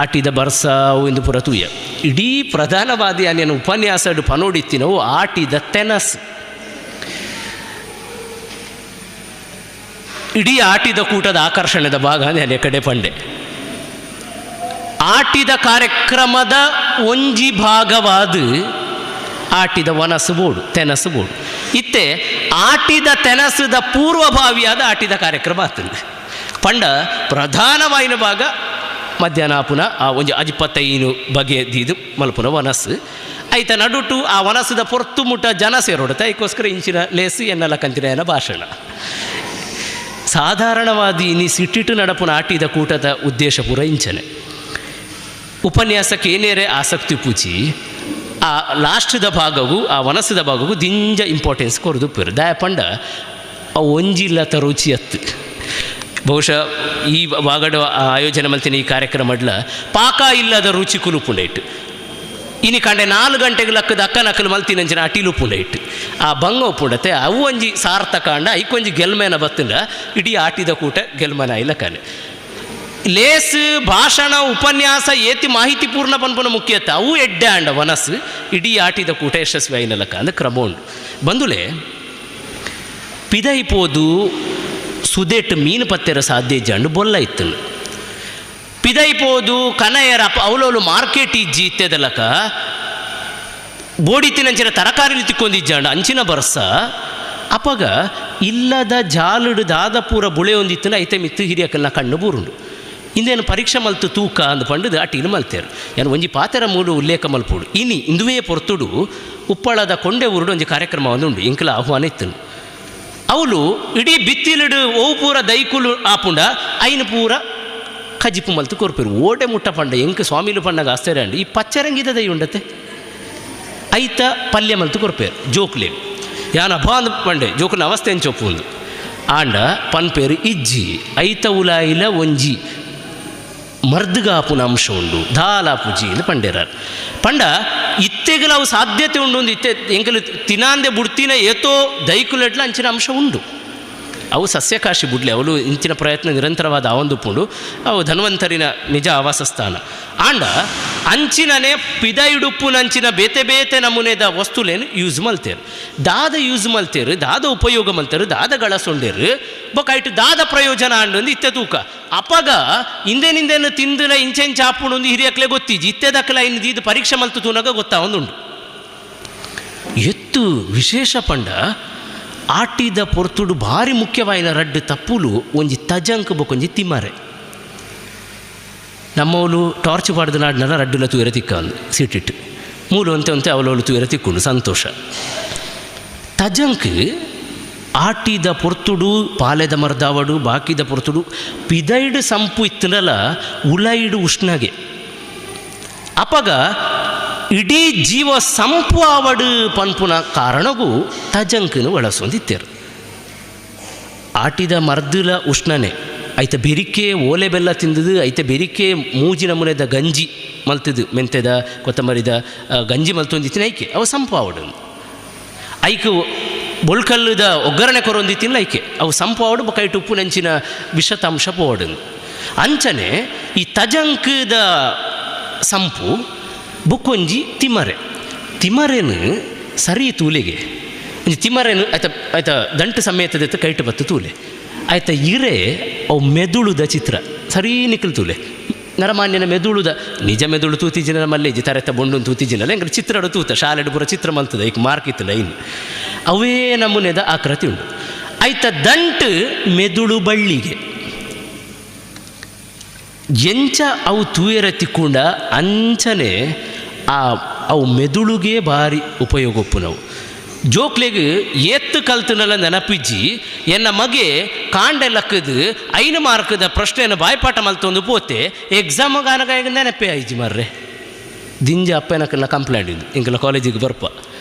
ಆಟಿದ ಬರ್ಸ ಎಂದು ಪೂರ ತೂಯ ಇಡೀ ಪ್ರಧಾನವಾದಿ ಅನೇನು ಉಪನ್ಯಾಸಡು ಪನೋಡಿತ್ತಿನವು ಆಟಿದ ತೆನಸ್. ಇಡೀ ಆಟಿದ ಕೂಟದ ಆಕರ್ಷಣೆದ ಭಾಗ ಅನೆ ಕಡೆ ಪಂಡೆ. ಆಟಿದ ಕಾರ್ಯಕ್ರಮದ ಒಂಜಿ ಭಾಗವಾದ ಆಟಿದ ವನಸು ಬೋಡು ತೆನಸು ಬೋಡು. ಇತ್ತೆ ಆಟಿದ ತೆನಸದ ಪೂರ್ವಭಾವಿಯಾದ ಆಟಿದ ಕಾರ್ಯಕ್ರಮ ಆಗ್ತದೆ. ಪಂಡ ಪ್ರಧಾನವಾಯಿನ ಭಾಗ ಮಧ್ಯಾಹ್ನ ಪುನಃ ಆ ಒಂಜಿ 25 ಬಗೆ ದೀದು ಮಲ್ಪುನ ವನಸ್ಸು ಐತ ನಡುಟು ಆ ವನಸ್ಸದ ಪೊರ್ತು ಮುಟ್ಟ ಜನ ಸೇರೋಡುತ್ತೆ. ಅದಕ್ಕೋಸ್ಕರ ಇಂಚಿನ ಲೇಸು ಎನ್ನೆಲ್ಲ ಕಂತಿನ ಭಾಷಣ. ಸಾಧಾರಣವಾದಿ ಇನಿ ಸಿಟ್ಟಿಟ್ಟು ನಡಪುನ ಆಟಿದ ಕೂಟದ ಉದ್ದೇಶ ಪೂರ ಇಂಚನೆ. ಉಪನ್ಯಾಸಕ್ಕೆ ಏನೇರೆ ಆಸಕ್ತಿ ಪೂಜಿ ಆ ಲಾಸ್ಟ್ದ ಭಾಗವು ಆ ವನಸ್ಸದ ಭಾಗವು ದಿಂಜ ಇಂಪಾರ್ಟೆನ್ಸ್ ಕೊರದು ಪೇರು ದಾಯ ಪಂಡ ಅವು ಒಂಜಿಲ್ಲತ ರುಚಿ ಅತ್ತು. ಬಹುಶಃ ಈ ವಾಗಡ ಆಯೋಜನೆ ಮಲ್ತಿನ ಈ ಕಾರ್ಯಕ್ರಮ ಪಾಕ ಇಲ್ಲದ ರುಚಿ ಕುಲುಪುಂಡ ಇಟ್ಟು ಇನಿ ಕಂಡೆ 4 ಗಂಟೆಗೆ ಲಕ್ಕದ ಅಕ್ಕ ನಕಲು ಮಲ್ತಿನಂಚಿನ ಅಟಿಲು ಪುಂಡ ಇಟ್ಟು ಆ ಬಂಗ ಒಪ್ಪುಂಡತೆ ಅವು ಒಂಜಿ ಸಾರ್ಥಕ ಅಂಡ ಐಕೊಂಜಿ ಗೆಲ್ಮೆನ ಬತ್ತಂಡ ಇಡೀ ಆಟಿದ ಕೂಟ ಗೆಲ್ಮನ ಇಲ್ಲ ಕಾನೆ. ಲೇಸ್ ಭಾಷಣ ಉಪನ್ಯಾಸ ಏತಿ ಮಾಹಿತಿ ಪೂರ್ಣ ಪನ್ಪುನ ಮುಖ್ಯತೆ ಅವು ಎಡ್ಡೆ ಅಂಡ ವನಸ್ಸು ಇಡೀ ಆಟಿದ ಕೂಟ ಯಶಸ್ವಿ ಐನಲಕ್ಕ ಅಂದ ಕ್ರಮ ಉಂಡು. ಬಂದುಲೆ ಪಿದೈಪೋದು ಸುದೇಟ್ ಮೀನು ಪತ್ತೆರ ಸಾಧ್ಯ ಇಜ್ಜಂಡು ಬೊಲ್ಲ ಇತ್ತು. ಪಿದೈಪೋದು ಕನಯರ ಅವಲೋಲು ಮಾರ್ಕೆಟ್ ಇಜ್ಜಿ ಇತ್ತೆದಲಕ ಬೋಡಿತಿನಂಚಿನ ತರಕಾರಿ ತಿಕ್ಕೊಂದಿಜ್ಜಂಡು ಅಂಚಿನ ಬರ್ಸ ಅಪಗ ಇಲ್ಲದ ಜಾಲುಡು ದಾದಪೂರ ಬುಳೆ ಒಂದಿತ್ತಿನ ಐತೆ ಮಿತ್ತು ಹಿರಿಯಕಲ್ನ ಕಣ್ಣು ಬೂರುಂಡು. ಇಂದೇನು ಪರೀಕ್ಷೆ ಮಲ್ತು ತೂಕ ಅಂದು ಪಂಡದು ಅಟೀನು ಮಲ್ತೇರು. ಏನು ಒಂಜಿ ಪಾತೆರ ಮೂಡು ಉಲ್ಲೇಖ ಮಲ್ಪೋಡು. ಇನಿ ಇಂದುವೇ ಪೊರ್ತುಡು ಉಪ್ಪಳದ ಕೊಂಡೆ ಊರುಡು ಒಂಜಿ ಕಾರ್ಯಕ್ರಮ ಒಂದುಂಡು ಇಂಕಲ ಆಹ್ವಾನ ಇತ್ತು. ಅವಳು ಇಡೀ ಬಿತ್ತಿಲಿಡು ಓವು ಪೂರ ದೈಕುಲು ಆಪುಂಡ ಐನು ಪೂರ ಕಜಿಪು ಮಲ್ತು ಕೊರ್ಪೇರು. ಓಡೆ ಮುಟ್ಟ ಪಂಡ ಎಂಕ್ ಸ್ವಾಮಿಲು ಪಂಡಗ ಆಸ್ತಾರೆ ಅಂಡು ಈ ಪಚ್ಚರಂಗಿದ ದೈ ಉಂಡತೆ ಐತ ಪಲ್ಯ ಮಲ್ತು ಕೊರ್ಪೇರು ಜೋಕ್ಲೆ. ಯಾನ ಬಾಂದ್ ಪಂಡೆ ಜೋಕುನ ಅವಸ್ಥೆ ಎಂಚೊಪ್ಪು ಒಂದು ಆಂಡ ಪನ್ಪೇರು ಇಜ್ಜಿ ಐತ ಉಲಾಯಿಲ ಒಂಜಿ ಮರ್ದುಗಾಪುನ ಅಂಶ ಉಂಡು ದಾಲಾಪುಜಿ ಎಂದು ಪಂಡೇರಾರು. ಪಂಡ ಇತ್ತೆಗಲ ಅವು ಸಾಧ್ಯತೆ ಉಂಡು ಒಂದು ಇತ್ತೆ ಎಂಕಲು ತಿನಾಂದೆ ಬುಡ್ತಿನ ಏತೋ ದೈಕುಲೆಟ್ಲ ಅಂಚಿನ ಅಂಶ ಉಂಡು. ಅವು ಸಸ್ಯಕಾಶಿ ಬುಡ್ಲೆ ಅವಳು ಇಂಚಿನ ಪ್ರಯತ್ನ ನಿರಂತರವಾದ ಆವೊಂದು ಪುಂಡು ಅವು ಧನ್ವಂತರಿನ ನಿಜ ಆವಾಸ ಸ್ಥಾನ. ಆಂಡ ಅಂಚಿನನೇ ಪಿದೈಡುಪ್ಪುನಂಚಿನ ಬೇತೆ ಬೇತೆ ನಮೂನೆದ ವಸ್ತುಲೇನು ಯೂಸ್ ಮಲ್ತೇರು. ದಾದ ಯೂಸ್ ಮಲ್ತೇರು ದಾದ ಉಪಯೋಗ ಮಲ್ತೇರು ದಾದ ಗಳಸೊಂಡೇರು ಬೊಕ ಇಟ್ಟು ದಾದ ಪ್ರಯೋಜನ ಅಂಡು ಇತ್ತೆ ತೂಕ. ಅಪಗ ಹಿಂದೆನಿಂದೇನು ತಿಂದಿನ ಇಂಚೆಂಚ ಆಪುಂಡು ಒಂದು ಹಿರಿಯಕ್ಲೆ ಗೊತ್ತಿಜ್ಜಿ ಇತ್ತೆದಕ್ಕಲ ಇನ್ನು ದೀದು ಪರೀಕ್ಷೆ ಮಲ್ತು ತೂನಾಗ ಗೊತ್ತಾವೊಂದುಂಡು. ಎತ್ತು ವಿಶೇಷ ಪಂಡ ಆಟಿದ ಪೊರ್ತುಡು ಭಾರಿ ಮುಖ್ಯವಾಯಿನ ರಡ್ಡು ತಪ್ಪುಲು ಒಂಜಿ ತಜಂಕ್ ಬೊಕೊಂಜಿ ತಿಮರೆ. ನಮ್ಮವಳು ಟಾರ್ಚ್ ಪಾಡ್ದ ನಾಡಿನಲ್ಲ ರಡ್ಡುಲ ತೂಯರ ತಿಕ್ಕ ಅಂದು ಸೀಟಿಟ್ಟು ಮೂಲು ಅಂತೆ ಅಂತೆ ಅವಲೋಳು ತೂಯರ ತಿಕ್ಕೊಂಡು ಸಂತೋಷ. ತಜಂಕ್ ಆಟಿದ ಪೊರ್ತುಡು ಪಾಲೆದ ಮರ್ದಾವಡು ಬಾಕಿದ ಪೊರ್ತುಡು ಪಿದೈಡು ಸಂಪು ಇತ್ತನಲ್ಲ ಉಲೈಡು ಉಷ್ಣಗೆ ಅಪಗ ಇಡೀ ಜೀವ ಸಂಪು ಆವಡು ಪನ್ಪುನ ಕಾರಣಗೂ ತಜಂಕನು ಬಳಸೊಂದಿತ್ತೇರು. ಆಟಿದ ಮರ್ದುಲ ಉಷ್ಣನೆ ಐತ ಬೆರಿಕೆ ಓಲೆ ಬೆಲ್ಲ ತಿಂದದು ಐತ ಬೆರಿಕೆ ಮೂಜಿನ ಮುನೆದ ಗಂಜಿ ಮಲ್ತದು ಮೆಂತೆದ ಕೊತ್ತಂಬರಿದ ಗಂಜಿ ಮಲ್ತೊಂದಿತ್ತಿನ ಐಕೆ ಅವು ಸಂಪು ಆವಡು. ಐಕು ಬೊಳ್ಕಲ್ಲುದ ಒಗ್ಗರಣೆ ಕೊರೊಂದಿತ್ತಿನ ಐಕೆ ಅವು ಸಂಪು ಆವಡು ಬೊಕ ಉಪ್ಪು ನಂಚಿನ ವಿಷತಾಂಶ ಪೋವಡು. ಅಂಚನೆ ಈ ತಜಂಕದ ಸಂಪು ಬುಕ್ಕೊಂಜಿ ತಿಮರೆ ತಿಮರೆನು ಸರಿ ತೂಲೆಗೆ ಒಂಜಿ ತಿಮರೆನು ಆಯ್ತ ಆಯ್ತ ದಂಟು ಸಮೇತದ ಕೈಟು ಬತ್ತು ತೂಲೆ ಆಯ್ತ ಇರೆ ಅವು ಮೆದುಳುದ ಚಿತ್ರ ಸರಿ ನಿಕ್ಕಲು ತೂಲೆ ನರಮಾನ್ಯನ ಮೆದುಳುದ ನಿಜ ಮೆದುಳು ತೂತಿಜಿನ ಮಲ್ಲೇಜಿ ತರೆತ ಬೊಂಡುನ್ ತೂತಿಜಿನಲ್ಲ ಎಂಗ್ರೆ ಚಿತ್ರಡು ತೂತ ಶಾಲೆಡು ಪೂರ ಚಿತ್ರ ಮಲ್ತದ ಈಗ ಮಾರ್ಕ್ ಇತ್ತಲ್ಲ ಇನ್ನು ಅವೇ ನಮೂನೆದ ಆಕೃತಿ ಉಂಟು. ಆಯ್ತ ದಂಟು ಮೆದುಳು ಬಳ್ಳಿಗೆ ಎಂಚ ಅವು ತೂಯರ ತಿಕ್ಕೊಂಡ ಅಂಚನೆ ಆ ಅವು ಮೆದುಳುಗೆ ಭಾರಿ ಉಪಯೋಗ ಒಪ್ಪುನವು. ಜೋಕ್ಲೆಗ್ ಏತ್ತು ಕಲ್ತನಲ್ಲ ನೆನಪಿಜ್ಜಿ ಎನ್ನ ಮಗೆ ಕಾಂಡೆ ಲಕ್ಕದು 5 ಮಾರ್ಕದ ಪ್ರಶ್ನೆಯನ್ನು ಬಾಯ್ಪಾಠ ಮಲ್ತೊಂದು ಪೋತೆ ಎಕ್ಸಾಮ್ ಗಾನಗ ನೆನಪೇ ಆಯ್ಜಿ ಮಾರ್ರೆ. ದಿಂಜ ಅಪ್ಪನಕ್ಕೆಲ್ಲ ಕಂಪ್ಲೇಂಟ್ ಇದ್ದು ಇಂಕೆಲ್ಲ ಕಾಲೇಜಿಗೆ ಬರ್ಪ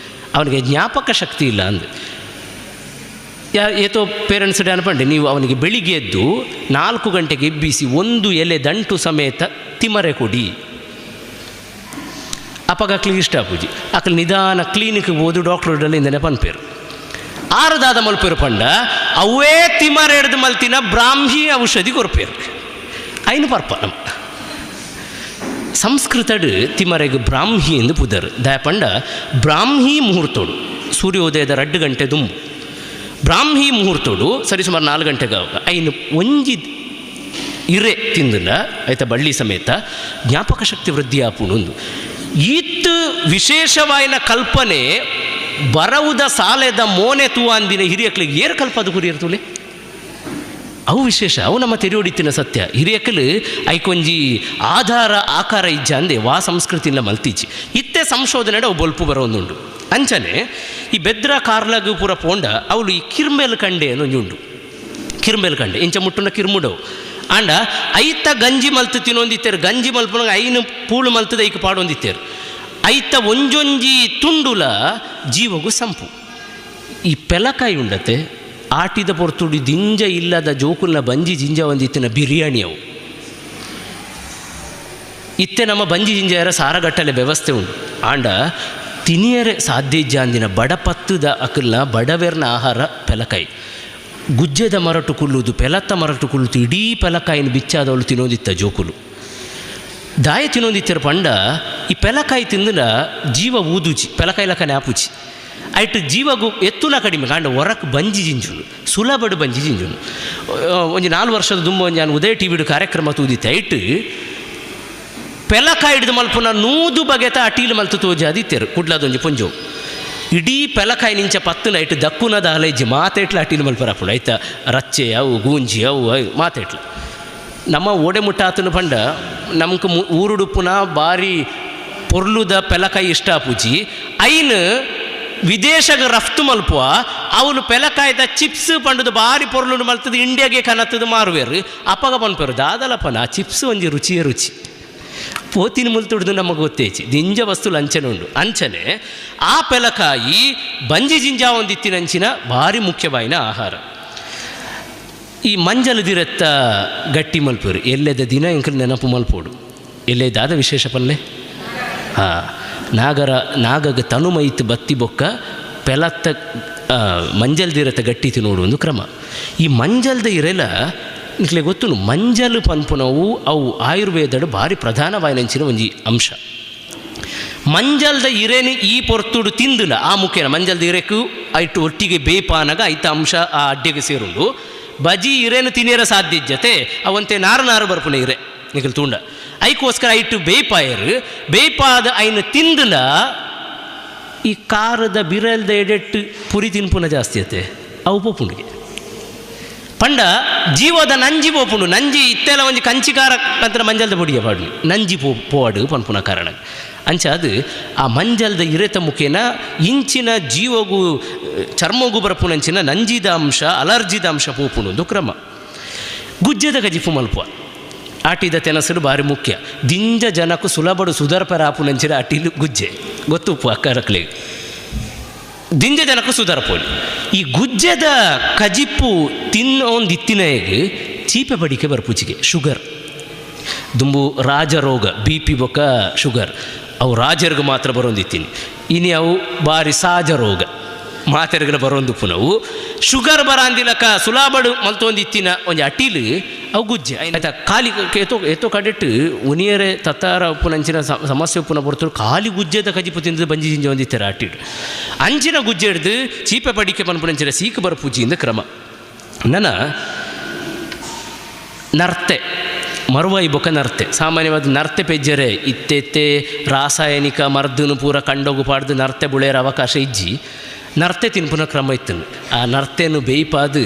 ಅವನಿಗೆ ಜ್ಞಾಪಕ ಶಕ್ತಿ ಇಲ್ಲ ಅಂದು. ಯಾ ಏತೋ ಪೇರೆಂಟ್ಸ್ ಡೇ ಅನ್ಪಂಡೆ ನೀವು ಅವನಿಗೆ ಬೆಳಿಗ್ಗೆ ಎದ್ದು 4 ಗಂಟೆಗೆ ಎಬ್ಬಿಸಿ 1 ಎಲೆ ದಂಟು ಸಮೇತ ತಿಮರೆ ಕೊಡಿ. ಅಪ್ಪಗ ಅಕ್ಲಿಗೆ ಇಷ್ಟ ಪೂಜಿ ಅಕ್ಲಿ ನಿಧಾನ ಕ್ಲಿನಿಕ್ಗೆ ಹೋದು ಡಾಕ್ಟರ್ ಇಂದನೆ ಪನ್ಪೇರು ಆರದಾದ ಮಲ್ಪೇರು ಪಂಡ ಅವೇ ತಿಮರೆ ಹಿಡ್ದು ಮಲ್ತಿನ ಬ್ರಾಹ್ಮಿ ಔಷಧಿ ಕೊರ್ಪೇರು. ಐನು ಪರ್ಪ ನಮ್ಮ ಸಂಸ್ಕೃತಡು ತಿಮರೆಗ್ ಬ್ರಾಹ್ಮಿ ಎಂದು ಪುದರ್. ದಯಪಂಡ ಬ್ರಾಹ್ಮಿ ಮುಹೂರ್ತೋಡು ಸೂರ್ಯೋದಯದ 2 ಗಂಟೆ ದುಂಬು ಬ್ರಾಹ್ಮಿ ಮುಹೂರ್ತೋಡು ಸರಿಸುಮಾರು 4 ಗಂಟೆಗೆ ಐನು ಒಂಜಿ ಇರೆ ತಿಂದಿಲ್ಲ ಆಯ್ತಾ ಬಳ್ಳಿ ಸಮೇತ ಜ್ಞಾಪಕ ಶಕ್ತಿ ವೃದ್ಧಿ ಆಪುಣೊಂದು. ಈತ್ ವಿಶೇಷವಾಯಿನ ಕಲ್ಪನೆ ಬರವುದ ಸಾಲೆದ ಮೋನೆ ತೂವಾಂದಿನ ಹಿರಿಯಕ್ಲಿಗೆ ಏರು ಕಲ್ಪದ ಕುರಿಯರ್ತುಲೆ ಅವು ವಿಶೇಷ. ಅವು ನಮ್ಮ ತೆರೆಯೋಡಿತ್ತಿನ ಸತ್ಯ. ಹಿರಿಯಕಲು ಐಕೊಂಜಿ ಆಧಾರ ಆಕಾರ ಇಜ್ಜ ಅಂದೆ ವಾ ಸಂಸ್ಕೃತಿನ ಮಲ್ತೀಚಿ ಇತ್ತೆ ಸಂಶೋಧನೆ ಅವು ಬೊಲ್ಪು ಬರೋಂದುಂಡು. ಅಂಚನೆ ಈ ಬೆದ್ರ ಕಾರ್ಲಗು ಪೂರ ಪೋಂಡ ಅವಳು ಈ ಕಿರ್ಮೆಲ್ ಕಂಡೆ ಅನ್ನೊಂಜಿ ಉಂಡು. ಕಿರ್ಮೆಲ್ ಕಂಡೆ ಇಂಚ ಮುಟ್ಟುನ ಕಿರ್ಮುಡವು ಆಂಡ ಐತ ಗಂಜಿ ಮಲ್ತು ತಿನ್ನೊಂದಿತ್ತೇರು. ಗಂಜಿ ಮಲ್ಪುನಾಗ ಐನು ಪೂಳು ಮಲ್ತದ ಐಕ್ ಪಾಡೊಂದಿತ್ತೇರು. ಐತ ಒಂಜೊಂಜಿ ತುಂಡುಲ ಜೀವಗು ಸಂಪು. ಈ ಪೆಲಕಾಯಿ ಉಂಡತೆ ಆಟಿದ ಪೊರ್ತುಡಿ ದಿಂಜ ಇಲ್ಲದ ಜೋಕುಲ್ನ ಬಂಜಿ ಜಿಂಜ ಒಂದಿತ್ತಿನ ಬಿರಿಯಾನಿ ಅವು. ಇತ್ತೆ ನಮ್ಮ ಬಂಜಿ ಜಿಂಜಯರ ಸಾರಗಟ್ಟಲೆ ವ್ಯವಸ್ಥೆ ಉಂಟು. ಆಂಡ ತಿನಿಯರೆ ಸಾಧ್ಯ ಇಜ್ಜಾಂದಿನ ಬಡಪತ್ತುದ ಅಕಲ್ನ ಬಡವೆರ್ನ ಆಹಾರ ಪೆಲಕಾಯಿ. ಗುಜ್ಜೆದ ಮರಟು ಕುಲ್ಲುದು ಪೆಲತ್ತ ಮರಟು ಕುಲ್ಲುದು ಇಡೀ ಪೆಲಕಾಯಿನ ಬಿಚ್ಚಾದವಳು ತಿನ್ನೋದಿತ್ತ ಜೋಕುಲು. ದಾಯ ತಿನ್ನೋದಿತ್ತರ ಪಂಡ ಈ ಪೆಲಕಾಯಿ ತಿಂದಿನ ಜೀವ ಊದುಚಿ ಪೆಲಕಾಯಿ ಲಕ್ಕನೆ ಆಪುಚಿ ಐಟ್ ಜೀವಗು ಎತ್ತುನ ಕಡಿಮೆ ಕಾಂಡ ಹೊರಕ್ಕೆ ಬಂಜಿ ಜಿಂಜುನು ಸುಲಭಡು ಬಂಜಿ ಜಿಂಜುನು. ಒಂಜಿ 4 ವರ್ಷದ ದುಂಬ ಒಂಜಿ ನಾನು ಉದಯ ಟಿ ವಿಡು ಕಾರ್ಯಕ್ರಮ ತೂದಿತ್ತೆ. ಐಟ್ ಪೆಲಕಾಯಿ ಹಿಡಿದು ಮಲ್ಪುನ 100 ಬಗೆತ ಅಟೀಲು ಮಲ್ತು ತೋಜಾದಿತ್ತೇರು ಕುಡ್ಲದೊಂಜಿ ಪೊಂಜೋ. ಇಡೀ ಪೆಲಕಾಯಿ ನಿಂಚ ಪತ್ತುನ ಐಟ್ ದಕ್ಕುನದ ಅಲೈಜಿ ಮಾತೇಟ್ಲ ಅಟೀಲು ಮಲ್ಪರಪ್ಪುಂಡು. ಐತ ರಚ್ಚೆ ಅವು ಗೂಂಜಿ ಅವು ಮಾತೇಟ್ಲ ನಮ್ಮ ಓಡೆ ಮುಟ್ಟಾತನ ಪಂಡ ನಮ್ಗೆ ಊರುಡುಪ್ಪುನ ಬಾರಿ ಪೊರ್ಲುದ ಪೆಲಕಾಯಿ ಇಷ್ಟ ಪೂಜಿ ಐನು ವಿದೇಶಗ ರಫ್ತು ಮಲ್ಪುವ ಅವನು ಪೆಲಕಾಯ್ದ ಚಿಪ್ಸ್ ಪಂಡದು ಬಾರಿ ಪೊರ್ಲುಂಡು ಮಲ್ತದ ಇಂಡಿಯಾಗೆ ಕನತ್ತದು ಮಾರುವೇರು. ಅಪ್ಪಗ ಪನ್ಪೇರು ದಾದಲಪ್ಪನ ಆ ಚಿಪ್ಸ್ ಒಂಜಿ ರುಚಿಯೇ ರುಚಿ ಪೋತಿನ ಮುಲ್ತುಡ್ದು ನಮಗೆ ಗೊತ್ತೇಚಿ ದಿಂಜ ವಸ್ತು ಅಂಚನೆ ಉಂಡು. ಅಂಚನೆ ಆ ಪೆಲಕಾಯಿ ಬಂಜಿ ಜಿಂಜ ಒಂದಿತ್ತಿನಂಚಿನ ಭಾರಿ ಮುಖ್ಯವಾಯಿನ ಆಹಾರ. ಈ ಮಂಜಲದಿರತ್ತ ಗಟ್ಟಿ ಮಲ್ಪೇರು ಎಲ್ಲೆದ ದಿನ ಇಂಕಲ್ ನೆನಪು ಮಲ್ಪೋಡು. ಎಲ್ಲೆದಾದ ವಿಶೇಷ ಪಲ್ಲೆ ಹಾಂ ನಾಗರ ನಾಗಗ ತನುಮೈತು ಬತ್ತಿ ಬೊಕ್ಕ ಪೆಲತ್ತ ಮಂಜಲ್ದಿರತ್ತ ಗಟ್ಟಿ ತಿನ್ನೋಡು ಒಂದು ಕ್ರಮ. ಈ ಮಂಜಲ್ದ ಇರೆಲ ನಿಕ್ಲೆ ಗೊತ್ತು ಮಂಜಲು ಪನ್ಪುನವು ಅವು ಆಯುರ್ವೇದಡು ಭಾರಿ ಪ್ರಧಾನವಾಯಿನಂಚಿನ ಒಂಜಿ ಅಂಶ. ಮಂಜಲ್ದ ಇರೇನು ಈ ಪೊರ್ತುಡು ತಿಂದಿಲ್ಲ ಆ ಮುಖ್ಯನ ಮಂಜಲ್ದ ಇರೆಕು ಐಟು ಒಟ್ಟಿಗೆ ಬೇಪಾನಾಗ ಐತ ಅಂಶ ಆ ಅಡ್ಡೆಗೆ ಸೇರುಂಡು. ಬಜಿ ಇರೇನು ತಿನ್ನಿರ ಸಾಧ್ಯ ಜತೆ ಅವಂತೆ ನಾರು ನಾರು ಬರ್ಪುನ ಇರೆ ನಿಖಲ್ ತೂಂಡ ಐಕೋಸ್ಕರ ಐಟು ಬೇಪಾಯರು ಬೇಪಾದ ಐನು ತಿಂದಿಲ್ಲ ಈ ಕಾರದ ಬಿರಲ್ದ ಎಡೆಟ್ಟು ಪುರಿ ತಿನ್ಪುನ ಜಾಸ್ತಿ ಅತ್ತೆ ಅವು ಪೋಪುಂಡಿಗೆ ಪಂಡ ಜೀವದ ನಂಜಿ ಪೋಪುಂಡು. ನಂಜಿ ಇತ್ತೆಲ್ಲ ಒಂಜಿ ಕಂಚಿಕಾರ ನಂತರ ಮಂಜಲ್ದ ಬೊಡಿಯ ಪಾಡು ನಂಜಿ ಪೋವಾಡು ಪನ್ಪುನ ಕಾರಣ. ಅಂಚ ಅದು ಆ ಮಂಜಲ್ದ ಇರೆತ ಮುಖೇನ ಇಂಚಿನ ಜೀವಗು ಚರ್ಮಗು ಬರಪುನಂಚಿನ ನಂಜಿದ ಅಂಶ ಅಲರ್ಜಿದ ಅಂಶ ಪೋಪುಂಡು ಒಂದು ಕ್ರಮ. ಗುಜ್ಜೆದ ಕಜಿಪು ಮಲ್ಪುವ ಆಟಿದ ತೆನಸಲು ಭಾರಿ ಮುಖ್ಯ. ದಿಂಜ ಜನಕ್ಕೂ ಸುಲಭಡು ಸುಧಾರಪರ ಆಪುನಂಚಿನ ಅಟಿಲು ಗುಜ್ಜೆ ಗೊತ್ತುಪ್ಪು ಅಕ್ಕರಕ್ಲೆ ದಿಂಜ ಜನಕ್ಕೂ ಸುಧಾರಪೋಲಿ. ಈ ಗುಜ್ಜೆದ ಕಜಿಪು ತಿನ್ನೊಂದಿತ್ತಿನಗೆ ಚೀಪೆ ಬಡಿಕೆ ಬರ್ಪುಚಿಗೆ ಶುಗರ್ ದುಂಬು ರಾಜರೋಗ ಬಿ ಪಿ ಬೊಕ್ಕ ಶುಗರ್ ಅವು ರಾಜರಿಗೆ ಮಾತ್ರ ಬರೋಂದಿತ್ತೀನಿ. ಇನಿ ಅವು ಭಾರಿ ಸಹಜ ರೋಗ ಮಾತೆರ್ಗಲ ಬರೋಂದು ಪುನವು ಶುಗರ್ ಬರಾಂದಿಲಕ ಸುಲಾಬಡು ಮಲ್ತೊಂದಿತ್ತಿನ ಒಂಜಿ ಅಟೀಲು ಅವು ಗುಜ್ಜೆ ಆಯ್ತಾ. ಖಾಲಿ ಏತೋ ಏತೋ ಕಡೆಟ್ಟು ಉನಿಯರೆ ತತ್ತಾರ ಉಪ್ಪುನಂಚಿನ ಸಮಸ್ಯೆ ಉಪ್ಪುನ ಬರ್ತರು ಖಾಲಿ ಗುಜ್ಜೆದ ಕಜಿಪು ತಿಂದು ಬಂಜಿ ಜಿಂಜ ಒಂದಿತ್ತಾರೆ ಅಟ್ಟಿಡು. ಅಂಚಿನ ಗುಜ್ಜೆ ಹಿಡ್ದು ಚೀಪೆ ಬಡಿಕೆ ಪನ್ಪುನಂಚಿನ ಸೀಕು ಬರಪೂಜಿಯಿಂದ ಕ್ರಮ. ನನ್ನ ನರ್ತೆ ಮರುವಾಯಿ ಬೊಕ್ಕ ನರ್ತೆ ಸಾಮಾನ್ಯವಾದ ನರ್ತೆ ಪೆಜ್ಜರೆ ಇತ್ತೆ ಇತ್ತೆ ರಾಸಾಯನಿಕ ಮರ್ದನು ಪೂರ ಕಂಡೋಗು ಪಾಡ್ದು ನರ್ತೆ ಬುಳೆಯರ ಅವಕಾಶ ಇಜ್ಜಿ. ನರ್ತೆ ತಿನ್ಪುನ ಕ್ರಮ ಇತ್ತು. ಆ ನರ್ತೆನು ಬೇಯ್ಪಾದು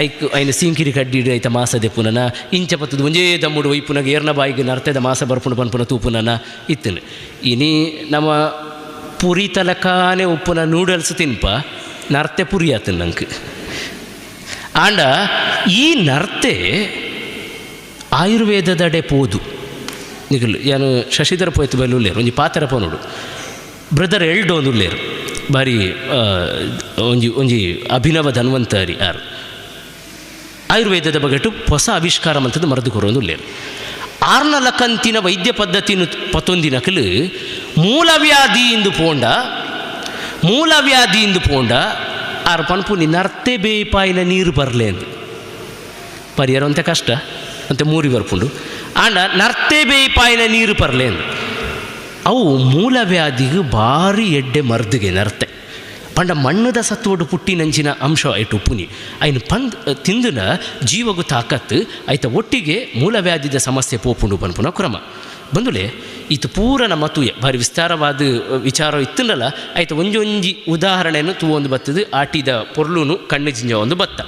ಐಕ್ ಐನ ಸೀಂಕಿರಿ ಕಡ್ಡಿಡು ಐತ ಮಾಸ ದೆಪ್ಪುನನ ಇಂಚ ಪತ್ತದು ಒಂಜೇ ದಮ್ಮುಡು ಒಯ್ಪುನಗ ಏರ್ನ ಬಾಯಿಗೆ ನರ್ತೆದ ಮಾಸ ಬರ್ಪುನ ಪನ್ಪುನ ತೂಪುನನ ಇತ್ತನು. ಇನಿ ನಮ್ಮ ಪುರಿ ತಲಕಾನೆ ಉಪ್ಪುನ ನೂಡಲ್ಸ್ ತಿನ್ಪ ನರ್ತೆ ಪುರಿ ಆತನ ನಂಗೆ. ಆಂಡ ಈ ನರ್ತೆ ಆಯುರ್ವೇದದಡೆ ಪೋದು ನಿಗಲು ಯಾನು ಶಶಿಧರ ಪೋಯ್ತು ಬೈಲುಲ್ಲೇರು ಒಂಜಿ ಪಾತ್ರ ಪೋನುಡು ಬ್ರದರ್ ಎಲ್ಡೋ ಒಂದುಲ್ಲೇರು ಬಾರಿ ಒಂಜಿ ಒಂಜಿ ಅಭಿನವ ಧನ್ವಂತರಿ ಯಾರು ಆಯುರ್ವೇದದ ಬಗೆಟು ಹೊಸ ಆವಿಷ್ಕಾರ ಮಂತದ್ದು ಮರದು ಕೊರೊಂದುಲ್ಲೇರು. ಆರ್ನಲಕಂತಿನ ವೈದ್ಯ ಪದ್ಧತಿನ ಪತ್ತೊಂದಿನಕಲು ಮೂಲವ್ಯಾಧಿ ಇಂದು ಪೋಂಡ ಮೂಲವ್ಯಾಧಿ ಇಂದು ಪೋಂಡ ಆರು ಪನ್ಪು ನಿನ್ನರ್ತೆ ಬೇಪಾಯಿನ ನೀರು ಬರಲೇ ಅಂದು ಪರಿಹಾರ ಅಂತ ಕಷ್ಟ ಅಂತ ಮೂರಿ ಬರ್ಪುಂಡು. ಆಂಡ ನರ್ತೆ ಬೇಯ್ಪಾಯಿನ ನೀರು ಪರ್ಲೇಂದು. ಅವು ಮೂಲವ್ಯಾಧಿಗೆ ಭಾರಿ ಎಡ್ಡೆ ಮರ್ದಿಗೆ ನರ್ತೆ. ಪಂಡ ಮಣ್ಣದ ಸತ್ವಡು ಪುಟ್ಟಿನಂಚಿನ ಅಂಶ ಐಟು ಉಪ್ಪುನಿ. ಐನು ಪಂದ್ ತಿಂದಿನ ಜೀವಗು ತಾಕತ್ತು, ಐತ ಒಟ್ಟಿಗೆ ಮೂಲವ್ಯಾಧಿದ ಸಮಸ್ಯೆ ಪೋಪುಂಡು ಪನ್ಪುನ ಕ್ರಮ. ಬಂದುಲೆ ಈತ ಪೂರ ನಮ್ಮ ತೂಯ ಭಾರಿ ವಿಸ್ತಾರವಾದ ವಿಚಾರ ಇತ್ತಂಡಲ ಐತ ಒಂಜೊಂಜಿ ಉದಾಹರಣೆಯನ್ನು ತೂವೊಂದು ಬತ್ತದು ಆಟಿದ ಪೊರ್ಲುನು ಕಣ್ಣು ಜಿಂಜ ಒಂದು ಬತ್ತ.